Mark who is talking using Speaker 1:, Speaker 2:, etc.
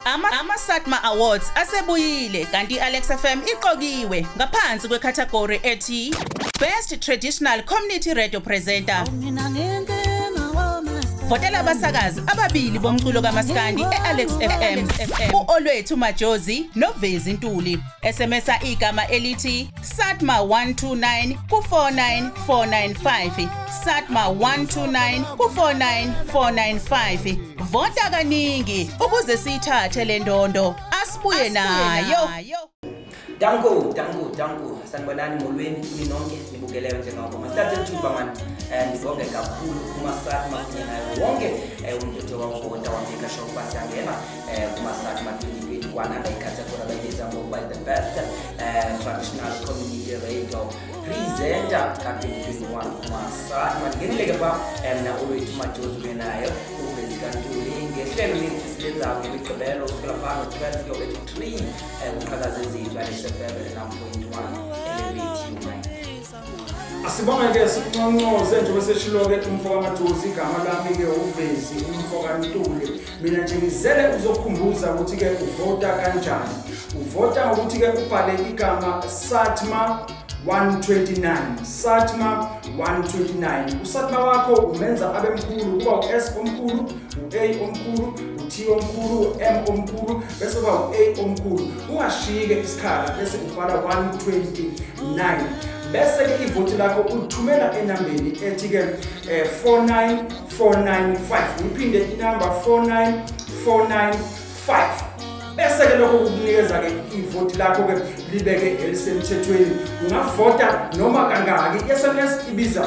Speaker 1: Ama-SATMA Awards asebuyile kanti i-Alex FM iqokiwe ngaphansi kwecategory ethi Best Traditional Community Radio Presenter. Votela abasakazi ababili bomculo kaMaskandi e-Alex FM, u-Olwethu Majozi noVezi Ntuli. SMSa igama elithi SATMA 129 ku-49495. SATMA 129 ku-49495. Vota kaningi ukuze siyithathe le ndondo. Asibuye nayo.
Speaker 2: Danko, danko, danko. Sanibonani, molweni kuni nonke nibukeleyo njengoko. Masithathe ithuba mani ndibonge kakhulu kumaSATMA kunye naye wonke umntu othe wavota wameka sure ukuba siyangena kumaSATMA 2021 under icategory abayibiza ngokuba the best traditional community radio presenter ka-2021 kumaSATMA. Ndingenile ke pha mna Olwethu Majozi kunye naye uVezi kaNtuli ngehlelo lethu silenzayo ngeMigqibelo usukela phaa ngo-12 kuyobetha u-3 kuqhakaza ezithu Alex FM 9.1. Elevate your mind.
Speaker 3: Asibonge-ke, sikunconcoze njengoba seshilo-ke umfo kaMajozi. Igama lami-ke uVezi umfo kaNtuli. Mina nje ngizele uzokukhumbuza ukuthi-ke uvota kanjani. Uvota ngokuthi-ke ubhale igama SATMA 129, SATMA 129. USATMA wakho umenza abe mkhulu, kuba u-S omkhulu, u-A omkhulu, u-T omkhulu, u-M omkhulu, bese kuba u-A omkhulu, ungashiyi-ke isikhala, bese ubhala 129. Bese-ke ivoti lakho ulithumela enambeni ethi-ke 49495. Ngiphinde inamba, 49495. Bese-ke lokho kukunikeza-ke ivoti lakho-ke libeke elisemthethweni. Ungavota noma kangaki. I-SMS ibiza